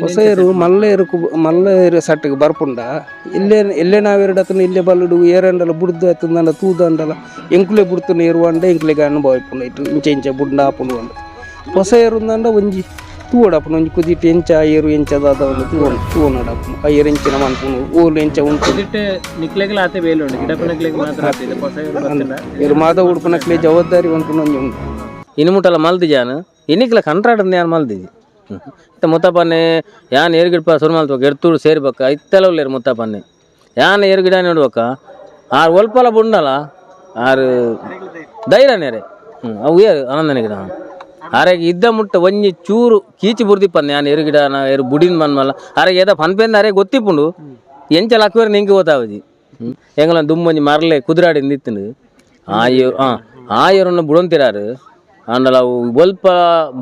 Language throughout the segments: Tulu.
ಹೊಸ ಏರು ಮಲ್ಲೇರು ಮಲ್ಲೇರು ಸಟ್ಟಿಗೆ ಬರ್ಪುಂಡ ಇಲ್ಲೇ ಎಲ್ಲೇ ನಾವೆರಡು ಇಲ್ಲೇ ಬಲ್ಲುಡು ಏರಂಡಲ ಬುಡ್ದು ಆತಂದಲ್ಲ ತೂದಂಡಲ ಎಂಕುಲೆ ಬುಡ್ತು ಏರುವಂಡ ಎಂಕ್ಲೆಗೆ ಅನುಭವ ಇಪ್ಪುಂಡು ಇಟ್ಟು ಇಂಚೆ ಇಂಚೆ ಬುಡ್ಡ ಆಪುಂಡು ಅಂಡ ಹೊಸ ಏರುಂದಂಡ ಒಂಜಿ ತೂವಡಪ್ಪನು ಒಂಜಿ ಕುದಿಟ್ಟು ಎಂಚ ಏರು ಎಂಚ ದಾದ ಒಂದು ತೂವಣ ತೂವನಡಪ್ಪನು ಆ ಏರು ಎಂಚಿನ ಮನ್ಪುನು ಓಲು ಎಂಚ ಉಂಟು ಕುದಿಟ್ಟು ನಿಕ್ಲೆಗ್ಲ ಆತೆ ಬೇಲೆ ಉಂಡು ಗಿಡಪನಕ್ಲೆಗ್ ಮಾತ್ರ ಆತೆ ಇದು ಹೊಸ ಏರು ಬತ್ತಿಂಡ ಏರು ಮಾದ ಉಡುಪನಕ್ಲೆ ಜವಾಬ್ದಾರಿ ಉಂಟು ಒಂಜಿ ಉಂಟು ಇನ್ನು ಮಲ್ದಿಜಾನ ಇನಿಕ್ಲ ಕಂಟ್ರಾಕ್ಟ್ ಯಾನ್ ಮಲ್ದಿಜಿ ಇತ್ತ ಮುತ್ತಪ್ಪನೆ ಯಾನ್ ಏರುಗಿಡಪ ಸುರು ಮಲ್ತುವಕ ಎರ್ತೂರು ಸೇರ್ಬಕ್ಕ ಇತ್ತೆಲ್ಲ ಉಲ್ಲೇರು ಮುತ್ತಪ್ಪನೆ ಯಾನ್ ಏರುಗಿಡ ನೋಡ್ಬಕ್ಕ ಆರು ಒಲ್ಪಲ ಬುಂಡಲ ಆರು ಧೈರ್ಯನೇರೆ ಅವು ಏರು ಆನಂದನ ಗಿಡ ಆರೆಗೆ ಇದ್ದ ಮುಟ್ಟ ಒಂಜಿ ಚೂರು ಕೀಚಿ ಬುರ್ದಿಪ್ಪಂದೆ ಯಾನ್ ಎರುಗಿಡ ನಾ ಏರು ಬುಡಿನ್ ಮನ್ಮಲ್ಲ ಆರೆಗೆ ಏದ ಪನ್ಪೆಂದ ಅರೆ ಗೊತ್ತಿಪ್ಪುಂಡು ಎಂಚ ಲಕ್ವೇರ್ ನಿಂಗೆ ಓತಾವಜಿ ಎಂಗಲ ದುಮ್ಮೊಂಜಿ ಮರಲೆ ಕುದುರಾಡಿ ನಿತ್ತುಂಡು ಆ ಏರು ಆ ಏರುನ್ನ ಬುಡೊಂತಿರಾರು ಆಂಡಲ ಅವು ಒಲ್ಪ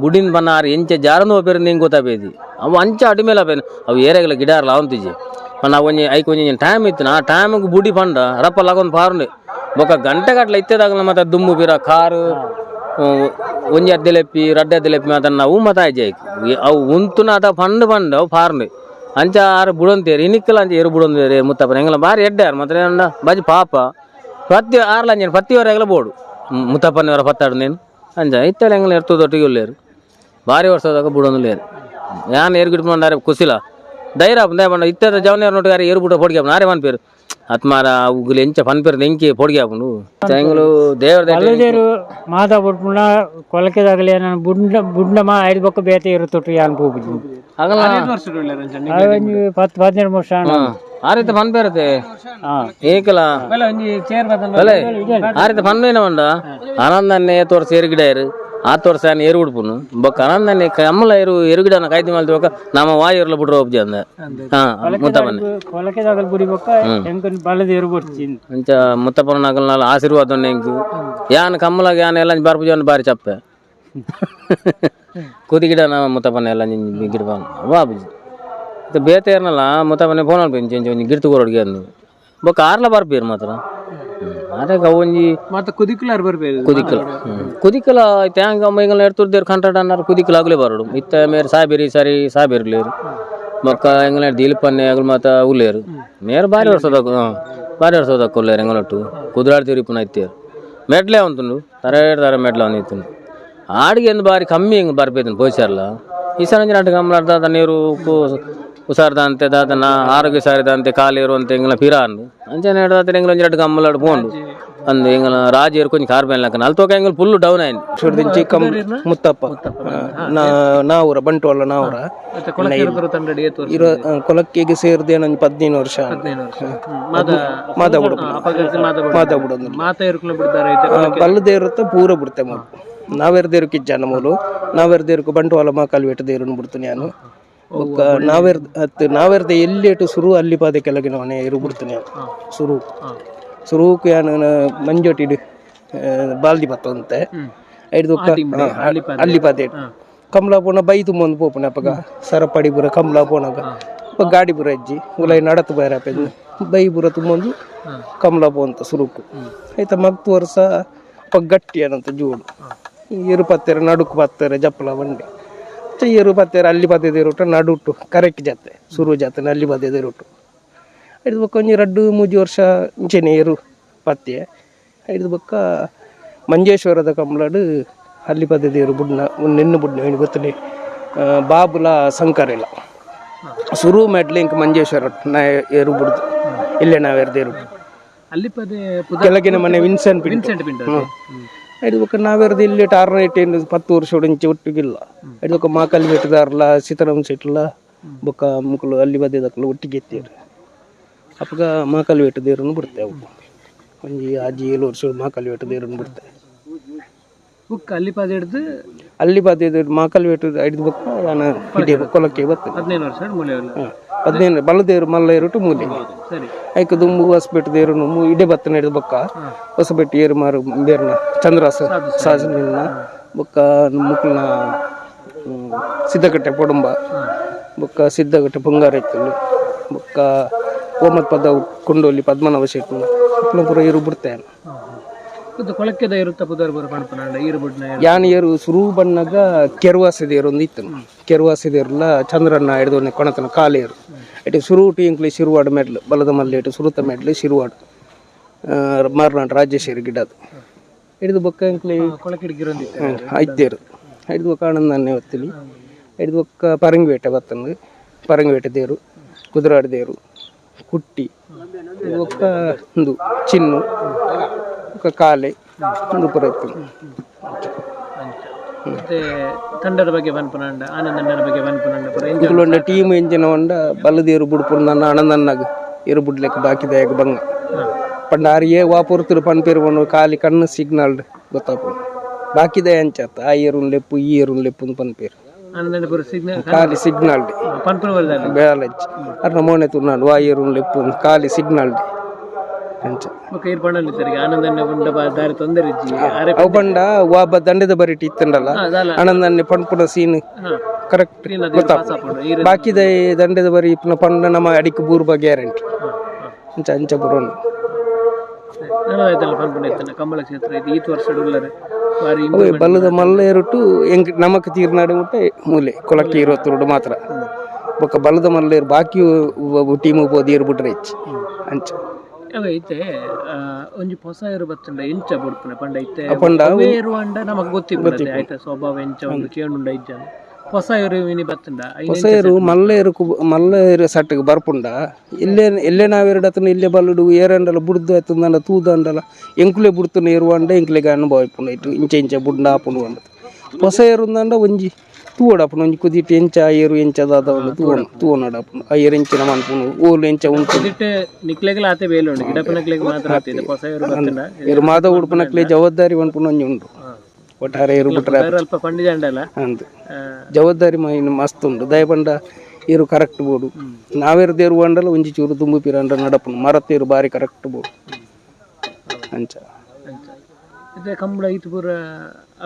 ಬುಡಿನ್ ಬನ್ನ ಆರು ಎಂಚ ಜಾರನು ಪೇರು ನಿಂಗೆ ಗೊತ್ತಾಪೇದಿ ಅವು ಅಂಚ ಅಡಿಮೇಲೆ ಅಪೇನು ಅವು ಏರೆಗಲ ಗಿಡಾರ್ಲ ಅವಂತಿಜಿ ಪಂಡ ಅವು ಒಂಜಿ ಐಕ್ ಒಂಜಿ ಟೈಮ್ ಇತ್ತು ಆ ಟೈಮಿಗೆ ಬುಡಿ ಪಂಡ ರಪ್ಪ ಲಗೊಂದು ಪಾರುಂಡೆ ಬೊಕ್ಕ ಗಂಟೆ ಗಟ್ಲೆ ಇತ್ತದಾಗಲ ಮತ್ತೆ ದುಮ್ಮು ಪಿರ ಕಾರು ಒಂಜಿ ಅದ್ದೆಲೆಪ್ಪಿ ರಡ್ಡೆ ಅದ್ದೆಲೆಪ್ಪಿ ಮಾತ ನಾವು ಮತ ಆಯ್ಜಿ ಐಕ್ ಅವು ಉಂತುನ ಅದ ಪಂಡು ಪಂಡು ಅವು ಪಾರುಂಡೆ ಅಂಚ ಆರು ಬುಡೊಂತೇರು ಇನಿಕ್ಕಲ ಅಂಚ ಏರು ಬುಡೊಂತೇರು ಮುತ್ತಪ್ಪನ ಎಂಗಲ ಬಾರಿ ಎಡ್ಡೆ ಆರು ಮತ್ತೆ ಅಂಡ ಬಾಜಿ ಪಾಪ ಪ್ರತಿ ಆರ್ಲ ಅಂಜನ ಪ್ರತಿವರೆಗಲ ಬೋಡು ಮುತ್ತಪ್ಪನವರ ಪತ್ತಾಡು ನೀನು ಅಂಚ ಇತ್ತಲ್ಲ ಎಂಗಲ ಎರ್ತದೊಟ್ಟಿಗೆ ಉಲ್ಲೇರು ಭಾರಿ ವರ್ಷದಾಗ ಬುಡೊಂದು ಯಾನ್ ಏರು ಗಿಡ ಕುಸಿಲ ಧೈರ್ಯ ಬಂದ ಬಂಡ ಇತ್ತದ ಜವನೇರು ನೋಟುಗಾರ ಏರು ಬುಡ ಪೊಡಿಗೆ ಆರೆ ಪೇರು ಆತ್ಮಾರ ಉಗುಲು ಎಂಚ ಪನ್ಪೇರು ಎಂಕಿ ಪೊಡಿಗೆ ಆಪುಂಡು ಎಂಗಲು ದೇವರ ಬಲ್ಲದೇರು ಮಾದ ಬುಡ್ಪುಂಡ ಕೊಲಕೆದಾಗಲಿ ನಾನು ಬುಂಡ ಬುಂಡ ಮಾ ಐದು ಬೊಕ್ಕ ಬೇತೆ ಇರುತ್ತೊಟ್ಟು ಯಾನ್ ಪೋಪುಜಿ ಆಗಲ್ಲ ಒಂಜಿ 10 15 ವರ್ಷ ಆಂಡ. ಆ ರೀತಿ ಪನ್ಪೇರತೆ ಹಾ. ಏಕಲ ಒಂಜಿ ಚೇರ್ ಬತ್ತಂಡ ಬಲೆ ಆ ರೀತಿ ಪನ್ನೇನ ಮಂಡ ಆನಂದನ್ನೇ ತೋರ್ಸ ಏರು ಗಿಡ ಏರು ಆ ತೋರ್ಸ ಏರು ಉಡ್ಪುನು ಬೊಕ್ಕ ಆನಂದನ್ನೇ ಕಮ್ಮಲ ಏರು ಎರುಗಿಡನ ಕಾಯ್ದು ಮಲ್ತಿ ಬೊಕ್ಕ ನಮ್ಮ ವಾಯುರ್ಲ ಬುಡ್ರ ಒಬ್ಜಿ ಅಂದ ಹಾ ಮುತ್ತಪ್ಪನೆ ಕೊಲಕೆದಾಗಲಿ ಬುಡಿ ಬೊಕ್ಕ ಎಂಕನ್ ಬಲ್ಲದೇರು ಬರ್ತೀನಿ ಅಂಚ ಮುತ್ತಪ್ಪನ ನಗಲ್ನಾಲ ಆಶೀರ್ವಾದ ಎಂಕು ಯಾನ್ ಕಮ್ಮಲಾಗ ಯಾನ್ ಎಲ್ಲ ಬಾರ್ಪು ಜನ ಬಾರಿ ಚಪ್ಪೆ ಕೂದಿ ಗಿಡ ನಮ್ಮ ಮುತ್ತಪ್ಪನ ಎಲ್ಲ ಗಿಡ ಬಾಬುಜಿ ಇದು ಬೇತೇರ್ನಲ್ಲ ಮುತ್ತಪ್ಪನೆ ಫೋನ್ ಅನ್ಪಿ ಇಂಚ ಒಂಜಿ ಗಿಡ್ತು ಕೊರೊಡ್ಗೆ ಅಂದು ಬೊಕ್ಕ ಆರ್ಲ ಬರ್ಪೇರು ಮಾತ್ರ ಆರೆ ಒಂಜಿ ಮತ್ತೆ ಕುದಿಕ್ಲಾರ್ ಬರ್ಬೇಕು ಕುದಿಕಲ ಕುದಿಕಲ ಟ್ಯಾಂಕ್ ಅಮ್ಮ ಎಂಗಲ ಎರ್ತುರ್ದೇರು ಕಂಟ್ರಾಕ್ಟ್ ಅನ್ನಾರು ಕುದಿಕಲ ಆಗಲೇ ಬರೋಡು ಇತ್ತ ಮೇರೆ ಸಾಬೇರಿ ಸರಿ ಸಾಬೇರ್ಲೇರು ಬೊಕ್ಕ ಎಂಗಲ ದಿಲ್ಪನ್ನೆ ಅಗಲು ಮಾತ ಉಲ್ಲೇರು ಮೇರೆ ಬಾರಿ ವರ್ಷದ ಬಾರಿ ವರ್ಷದ ಉಲ್ಲೇರು ಎಂಗಲೊಟ್ಟು ಕುದುರಾಡ್ ತಿರುಪುನ ಇತ್ತೇರು ಮೆಟ್ಲೆ ಉಂಟು ತರೆ ತರ ಮೆಟ್ಲೆ ಅವನು ಇತ್ತು ಆಡಿಗೆ ಎಂದು ಬಾರಿ ಕಮ್ಮಿ ಹೆಂಗೆ ಬರ್ಪೇತನು ಪೋಯ್ಸಾರಲ್ಲ ಈ ಸಲ ನಾಟಕ ದಾದ ನೀರು ಹುಷಾರ್ದಂತೆ ದಾದನ ಆರೋಗ್ಯ ಸಾರಿದಂತೆ ಕಾಲೇರು ಅಂತ ಎಂಗಲ ಪಿರ ಅಂದು ಅಂಚನೆ ಹಿಡ್ದಾತ ಎಂಗಲ ಒಂಜಿ ಎರಡು ಕಮ್ಮಲಾಡು ಪೋಂಡು ಅಂದು ಎಂಗಲ ರಾಜೇರು ಕೊಂಚ ಕಾರ್ ಮೇಲೆ ಹಾಕನ ಅಲ್ಲಿ ತೋಕ ಎಂಗಲ ಫುಲ್ ಡೌನ್ ಆಯ್ತು ಚೂರ್ದಿಂಚಿ ಕಮ್ ಮುತ್ತಪ್ಪ ನಾವೂರ ಬಂಟ್ವಾಳ ನಾವೂರ ತಂಡಡಿ ಏತು ವರ್ಷ ಇರೋ ಕೊಲಕ್ಕೆಗೆ ಸೇರಿದೆ ನಂಗೆ 15 ವರ್ಷ 15 ವರ್ಷ ಮಾದ ಮಾದ ಬುಡಪುನ. ಅಪಗರ್ಸಿ ಮಾದ ಮಾದ ಬುಡೊಂದು ಮಾತ ಇರುಕುಲ ಬಿಡ್ತಾರೆ ಐತೆ ಬಲ್ಲದೇರುತ್ತ ಪೂರ ಬಿಡ್ತೆ ಮೂಲು ನಾವೇರ್ದೇರು ಕಿಜ್ಜಾನ ಮೂಲು ನಾವೇರ್ದೇರುಕು ಬಂಟ್ವಾಳ ಮಾಕಾಲ್ ವೇಟ ದೇರುನು ಬಿಡ್ತೀನಿ ನಾನು ಬೊಕ್ಕ ನಾವೇರ್ ಅತ್ತು ನಾವೇರ್ದೆ ಎಲ್ಲಿ ಸುರು ಅಲ್ಲಿ ಪಾದೆ ಕೆಳಗಿನ ಮನೆ ಇರು ಬಿಡ್ತೀನಿ ನಾನು ಸುರು ಸುರುಕು ಯಾನು ಮಂಜೋಟಿಡು ಬಾಲ್ದಿ ಬತ್ತಂತೆ ಐದು ಅಲ್ಲಿ ಪಾದೆ ಕಮಲಾ ಪೋಣ ಬೈ ತುಂಬೊಂದು ಪೋಪುನ ಅಪ್ಪಗ ಸರಪಡಿ ಪೂರ ಕಮಲಾ ಪೋಣಗ ಗಾಡಿ ಪೂರ ಅಜ್ಜಿ ಉಲೈ ನಡತು ಬೈರ ಬೈ ಪೂರ ತುಂಬೊಂದು ಕಮಲಾ ಪೋಂತ ಸುರುಕು ಆಯ್ತಾ ಮಗ್ತು ವರ್ಷ ಅಪ್ಪ ಗಟ್ಟಿ ಏನಂತ ಜೋಡು ಏರು ಪತ್ತೆರ ನಡುಕು ಪತ್ತೆರ ಜಪ್ಪಲ ಬಂಡೆ ಏರು ಪತ್ತೆರ ಅಲ್ಲಿ ಪತ್ತೆ ನಡುಟು ಕರೆಕ್ಟ್ ಜಾತೆ ಸುರು ಜಾತೆ ಅಲ್ಲಿ ಪತ್ತೆ ರೂಟು ಐದು ಬೊಕ್ಕ ಒಂಜಿ ರಡ್ಡು ಮೂಜಿ ವರ್ಷ ಇಂಚೆನೆ ಏರು ಪತ್ತೆ ಐದು ಬೊಕ್ಕ ಮಂಜೇಶ್ವರದ ಕಮಲಾಡು ಅಲ್ಲಿ ಪತ್ತೆ ಬುಡ್ನ ನಿನ್ನ ಬುಡ್ನ ಹೇಳಿ ಗೊತ್ತನೆ ಬಾಬುಲ ಸಂಕರಿಲ್ಲ ಸುರು ಮೆಟ್ಲೆ ಇಂಕ ಮಂಜೇಶ್ವರ ನಾ ಏರು ಬುಡ್ದು ಇಲ್ಲೇ ನಾವೇರ್ದೇರು ಅಲ್ಲಿ ಪದೇ ಕೆಳಗಿನ ಮನೆ ವಿನ್ಸೆಂಟ್ ಪಿಂಟು. ವಿನ್ಸೆಂಟ್ ಪಿಂಟು ಐದು ಬೊಕ್ಕ ನಾವೇರ್ದು ಇಲ್ಲಿ ಟಾರ್ನೆಟ್ ಏನು 10 ವರ್ಷ ಇಂಚೆ ಒಟ್ಟಿಗಿಲ್ಲ ಐದು ಬೊಕ್ಕ ಮಾಕಲ್ ಬೆಟ್ಟದಾರ್ಲ ಸೀತಾರಾಮ್ ಸೆಟ್ಲ ಬೊಕ್ಕ ಮುಕ್ಕಲು ಅಲ್ಲಿ ಬದಿದಕ್ಕಲು ಒಟ್ಟಿಗೆ ಎತ್ತೀರು ಅಪ್ಪಗ ಮಾಕಲ್ ಬೆಟ್ಟದೇರುನು ಬಿಡ್ತೆ ಅವು ಒಂಜಿ ಆಜಿ 7 ವರ್ಷ ಮಾಕಲ್ ಬೆಟ್ಟದೇರುನು ಬಿಡ್ತೆ ಬುಕ್ ಅಲ್ಲಿ ಪದೇ ಹಿಡ್ದು ಅಲ್ಲಿ ಬದಿದ ಮಾಕಲ್ ಬೆಟ್ಟದ ಐದು ಬೊಕ್ಕ ನಾನು ಇಡೀ ಕೊಲಕ್ಕೆ ಬರ್ತದೆ 15 ವರ್ಷ ಮೂಲೆ 15 ಬಲ್ಲದೇರು ಮಲ್ಲ ಏರುಟು ಮೂಲೆ ಸರಿ ಐಕ್ ದುಂಬು ಹೊಸಪೇಟೆ ದೇರು ಇಡೇ ಬತ್ತನ ಹಿಡಿದು ಬೊಕ್ಕ ಹೊಸಪೇಟೆ ಏರು ಮಾರು ಬೇರ್ನ ಚಂದ್ರಾಸ ಸಾಜನಿನ ಬೊಕ್ಕ ಮುಕ್ಕಲ್ನ ಸಿದ್ದಕಟ್ಟೆ ಪೊಡಂಬ ಬೊಕ್ಕ ಸಿದ್ದಕಟ್ಟೆ ಬಂಗಾರ ಇತ್ತು ಬೊಕ್ಕ ಓಮತ್ ಪದ ಕೊಂಡೋಲಿ ಪದ್ಮನಾಭ ಶೆಟ್ನ ಪೂರ ಏರು ಬಿಡ್ತೇನೆ. ಕೊಳಕ್ಕೆದ ಇರುತ್ತ ಪುದರ್ ಬರ ಪನ್ಪುನಾಂಡ ಈರು ಬುಡ್ನ? ಯಾನ್ ಏರು ಸುರು ಬಣ್ಣಗ ಕೆರುವಾಸಿದೇರು ಒಂದು ಇತ್ತು. ಕೆರುವಾಸಿದೇರ್ಲ ಚಂದ್ರಣ್ಣ ಹಿಡಿದು ಕೊಣತನ ಕಾಲೇರು. ಇಟ್ಟು ಸುರುಟು ಇಂಕ್ಲಿ ಶಿರುವಾಡು ಮೆಡ್ಲು, ಬಲದ ಮಲ್ಲೇಟು ಸುರುತ ಮೆಡ್ಲು ಶಿರುವಾಡು ಮಾರ್ನಾಡ್ ರಾಜೇಶ್ವರಿ ಗಿಡದು ಹಿಡಿದು ಬೊಕ್ಕ ಇಂಕ್ಲಿ. ಕೊಳಕಿಡಿಗಿರೊಂದಿತ್ತು. ಐದ್ದೇರು ಹಿಡಿದು ಬೊಕ್ಕ ಆನಂದನ್ನೇ ಹೊತ್ತಿಲಿ ಹಿಡಿದು ಬೊಕ್ಕ ಪರಂಗಿಪೇಟೆ ಬತ್ತಂದು, ಪರಂಗಿಪೇಟೆ ದೇರು, ಕುದುರಾಡು ದೇರು, ಕುಟ್ಟಿ, ಇದು ಬೊಕ್ಕ ಒಂದು ಚಿನ್ನು, ಬೊಕ್ಕ ಕಾಲೆ, ಒಂದು ಪೂರ ಇತ್ತು. ಮತ್ತೆ ತಂಡದ ಬಗ್ಗೆ ಪನ್ಪುನಾಂಡ, ಆನಂದಣ್ಣನ ಬಗ್ಗೆ ಪನ್ಪುನಾಂಡ ಪೂರ ಎಂಚ? ಇಂಕುಲೊಂಡ ಟೀಮ್ ಎಂಚಿನ ಒಂಡ ಬಲ್ಲದೇರು ಬುಡ್ಪುರು ನನ್ನ ಆನಂದಣ್ಣಗ್ ಎರು ಬುಡ್ಲೆಕ್ ಬಾಕಿದಾಯಗ ಬಂಗ ಪಂಡ ಆರ್ ಏ ವಾ ಪೊರ್ತುಡು ಪನ್ಪೇರು ಪಂಡು ಖಾಲಿ ಕಣ್ಣು ಸಿಗ್ನಲ್ ಗೊತ್ತಾಪುಂಡು. ಬಾಕಿದಾಯ ಅಂಚತ್ತ, ಆ ಏರುನ್ ಲೆಪ್ಪು, ಈ ಏರುನ್ ಲೆಪ್ಪು ಅಂತ ಪನ್ಪೇರು. ಆನಂದಣ್ಣ ಪೂರ ಸಿಗ್ನಲ್ ಖಾಲಿ ಸಿಗ್ನಲ್. ಪನ್ಪುನ ಬರದಲ್ಲ. ಬೇಲಜ್ಜಿ ಅರ್ನ ಮೋನೆ ತುನ್ನಾಡು ವಾ ಏರುನ್ ಲೆಪ್ಪು ಅಂದ್ ಖಾಲಿ ಸಿಗ್ನಲ್ ಅಂಚ. ಬೊಕ್ಕ ಈರ್ ಪಂಡೊಂದಿತ್ತರಿಗೆ ಆನಂದಣ್ಣ ಉಂಡ ದಾರಿ ತೊಂದರೆ ಇಜ್ಜಿ ಆರೆ. ಅವು ಪಂಡ ವಾ ಬ ದಂಡದ ಬರಿಟಿ ಇತ್ತಂಡಲ್ಲ, ಆನಂದನ್ನೆ ಪನ್ಪುನ ಸೀನ್ ಕರೆಕ್ಟ್ ಗೊತ್ತಾಪುಂಡು. ಈರ್ ಬಾಕಿದ ದಂಡದ ಬರಿ ಇಪ್ಪುನ ಪಂಡ ನಮ್ಮ ಅಡಿಕ್ ಬೂರ್ಬ ಗ್ಯಾರಂಟಿ. ಅಂಚ ಅಂಚ ಬರೋಣ. ಆಯ್ತಲ್ಲ ಪನ್ಪುನ ಇತ್ತನ ಕಂಬಳ ಕ್ಷೇತ್ರ ಇದು ಈತ್ ವರ್ಷ ಉಲ್ಲರೆ ಬಾರಿ. ಅವೇ ಬಲ್ಲದ ಮಲ್ಲ ಏರುಟು ಎಂಕ್ ನಮಕ್ ತೀರ್ನಾಡು ಮುಟ್ಟೆ ಮೂಲೆ ಕೊಲಕ್ಕೆ ಇರುವತ್ತುರುಡು ಮಾತ್ರ. ಬೊಕ್ಕ ಬಲ್ಲದ ಮಲ್ಲೇರು ಬಾಕಿ ಟೀಮ್ ಪೋದು ಏರು ಬಿಟ್ರೆ ಹೆಚ್ಚು ಅಂಚ. ಅವೆ ಇತ್ತೆ ಒಂಜಿ ಪೊಸ ಏರು ಬತ್ತುಂಡ ಎಂಚ ಬುಡ್ಪುನ ಪಂಡ ಇತ್ತೆ? ಪಂಡ ಅವೇ ಏರು ಅಂಡ ನಮಕ್ ಗೊತ್ತಿಪ್ಪುನತೆ, ಆಯ್ತ ಸ್ವಭಾವ ಎಂಚ ಉಂಡು ಕೇಂಡುಂಡ ಇಜ್ಜಾನ. ಪೊಸ ಏರು ಇನಿ ಬತ್ತುಂಡ ಐನ್? ಹೊಸ ಏರು ಮಲ್ಲ ಏರು ಮಲ್ಲ ಏರು ಸಟ್ಟಗೆ ಬರ್ಪುಂಡ ಇಲ್ಲೇ ಎಲ್ಲೇ ನಾವೆರಡು ಅತನ ಇಲ್ಲೇ ಬಲ್ಲುಡು ಏರಂಡಲ ಬುಡ್ದು ಆತಂದಂಡ ತೂದಂಡಲ ಎಂಕುಲೆ ಬುಡ್ತುನ ಏರುವಂಡ ಎಂಕ್ಲೆಗೆ ಅನುಭವ ಇಪ್ಪುಂಡು. ಇಟ್ಟು ಇಂಚ ಇಂಚ ಬುಡ್ಡ ಆಪುಂಡು ಅಂಡ. ಹೊಸ ಏರುಂದಂಡ ಒಂಜಿ ತೂವಡಾಪುಂಡು, ಒಂಜಿ ಕುದಿಟ್ಟು ಎಂಚ ಆ ಏರು ಎಂಚ ದಾದ ಒಂದು ತೂವಣ ತೂವನಡಾಪುಂಡು, ಆ ಏರು ಎಂಚಿನ ಮನ್ಪುಂಡು, ಓಲು ಎಂಚ ಉಂಟು. ಇತ್ತೆ ನಿಕ್ಲೆಗ್ಲ ಆತೆ ಬೇಲೆ ಉಂಡು, ಗಿಡಪನಕ್ಲೆಗ್ ಮಾತ್ರ ಆತೆ. ಪೊಸ ಏರು ಬತ್ತುಂಡ ಏರು ಮಾದ ಉಡುಪುನಕ್ಲೆ ಜವಾಬ್ದಾರಿ ಪನ್ಪುನ ಒಂಜಿ ಉಂಡು. ಒಟ್ಟಾರೆ ಏರು ಬಿಟ್ರೆ ಅಲ್ಪ ಪಂಡಿಜಾಂಡಲ ಅಂದ್ ಜವಾಬ್ದಾರಿ ಮೈನ್ ಮಸ್ತ್ ಉಂಡು. ದಯಪಂಡ ಏರು ಕರೆಕ್ಟ್ ಬೋಡು. ನಾವೇರು ದೇರು ಅಂಡಲ ಒಂಜಿ ಚೂರು ತುಂಬು ಪಿರಂಡ ನಡಪುಂಡು ಮರತೇರು ಬಾರಿ ಕರೆಕ್ಟ್ ಬೋಡು ಅಂಚ. ಅಂಚ ಇತ್ತೆ ಕಂಬಳ ಇತ್ತು ಪೂರ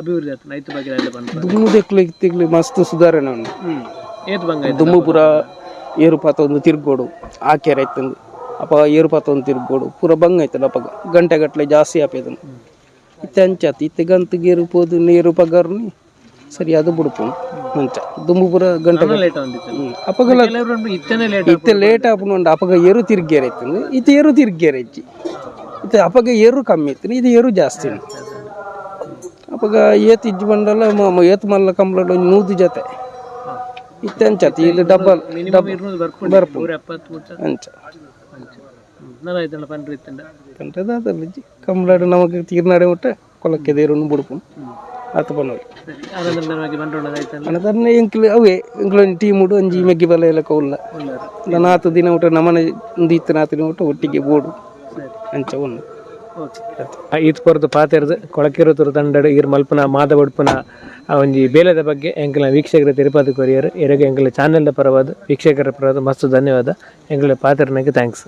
ಅಭಿವೃದ್ಧಿ ಆತನ ಐತು ಬಗ್ಗೆ ಎಲ್ಲ ಪನ್ಪ? ದುಮ್ಮು ದೆಕ್ಲು ಇತ್ತಿಗ್ಲು ಮಸ್ತ್ ಸುಧಾರಣೆ ಉಂಡು. ಏತ್ ಬಂಗ ಆಯ್ತು? ದುಮ್ಮು ಪೂರ ಏರು ಪಾತ ಒಂದು ತಿರ್ಗೋಡು ಆಕೆರೆ ಆಯ್ತಂದು ಅಪ್ಪ ಏರು ಪಾತ ಒಂದು ತಿರ್ಗೋಡು ಪೂರ ಬಂಗ ಆಯ್ತಲ್ಲ. ಅಪ್ಪಗ ಗಂಟೆ ಗಟ್ಟಲೆ ಜಾಸ್ತಿ ಆಪೇದನು. ಇತ್ತೆ ಅಂಚಾತು ಇತ್ತೆ ಗಂತು ಗೇರು ಪೋದು ನೀರು ಪಗರ್ನಿ ಸರಿ ಅದು ಬುಡ್ಪುಂಡು ಅಂಚ. ದುಮ್ಮು ಪೂರ ಗಂಟೆ ಲೇಟ್ ಒಂದಿತ್ತು. ಅಪ್ಪಗಲ ಕೆಲವರು ಇತ್ತನೇ ಲೇಟ್. ಇತ್ತೆ ಲೇಟ್ ಆಪುಂಡು ಉಂಡು. ಅಪಗ ಏರು ತಿರ್ಗೇರೆ ಇತ್ತು, ಇತ್ತೆ ಏರು ತಿರ್ಗೇರೆ ಇಜ್ಜಿ. ಇತ್ತೆ ಅಪಗ ಏರು ಕಮ್ಮಿ ಇತ್ತು, ಇದು ಏರು ಜಾಸ್ತಿ ಉಂಟು. ಅಪಗ ಏತ್ ಇಜ್ಜಿ ಬಂಡಲ ಏತ್ ಮಲ್ಲ ಕಂಬಳ ಒಂಜಿ 100 ಜೊತೆ ಇತ್ತೆ. ಅಂಚಾತು ಇಲ್ಲಿ ಡಬ್ಬಲ್ ಮಿನಿಮಮ್ 200 ಬರ್ಪುಂಡು, 170 ಮುಟ್ಟ. ಅಂಚ. ಅಂಚ ನನ್ನ ಆಯ್ತಲ್ಲ ಪನ್ರಿ ಇತ್ತಂಡ. ಕಂಟದಾದಲ್ಲ ಕಂಬಳಾಡು ನಮಗೆ ತೀರ್ನಾಡೆ ಮುಟ್ಟ ಕೊಲಕ್ಕೆ ದೇರುನು ಬುಡ್ಪುಂಡು ಆತ ಪನ್ನೋಲಿ. ಸರಿ, ಆನಂದಣ್ಣನ ಬಗ್ಗೆ ಬಂಡೋಣ ಆಯ್ತಲ್ಲ. ಅನದನ್ನೇ ಎಂಕ್ಲು ಅವೇ ಎಂಕ್ಲು ಒಂಜಿ ಟೀಮ್ ಉಡು ಒಂಜಿ ಮೆಗ್ಗಿ ಬಲ ಎಲ್ಲ ಕೌಲ್ಲ ನನ್ನ ಆತ ದಿನ ಊಟ ನಮನೆ ಒಂದು ಇತ್ತು ಆತ ದಿನ ಊಟ ಒಟ್ಟಿಗೆ ಬೋಡು ಅಂಚ ಒಂದು. ಈತ್ ಪೊರ್ದು ಪಾತೆರ್ದು ಕೊಳಕಿರುತ್ತೂರು ತಂಡಡು ಈರ್ ಮಲ್ಪುನ ಮಾದ ಬಡ್ಪುನ ಆ ಒಂಜಿ ಬೇಲೆದ ಬಗ್ಗೆ ಎಂಕಲ್ನ ವೀಕ್ಷಕರ ತಿರುಪತಿ ಕೊರಿಯರ್ ಎರೆಗೆ ಎಂಕಲ ಚಾನೆಲ್ದ ಪರವಾದ, ವೀಕ್ಷಕರ ಪರವಾದ ಮಸ್ತ್ ಧನ್ಯವಾದ. ಎಂಕಲ ಪಾತೆರ್ನಕ್ಕೆ thanks.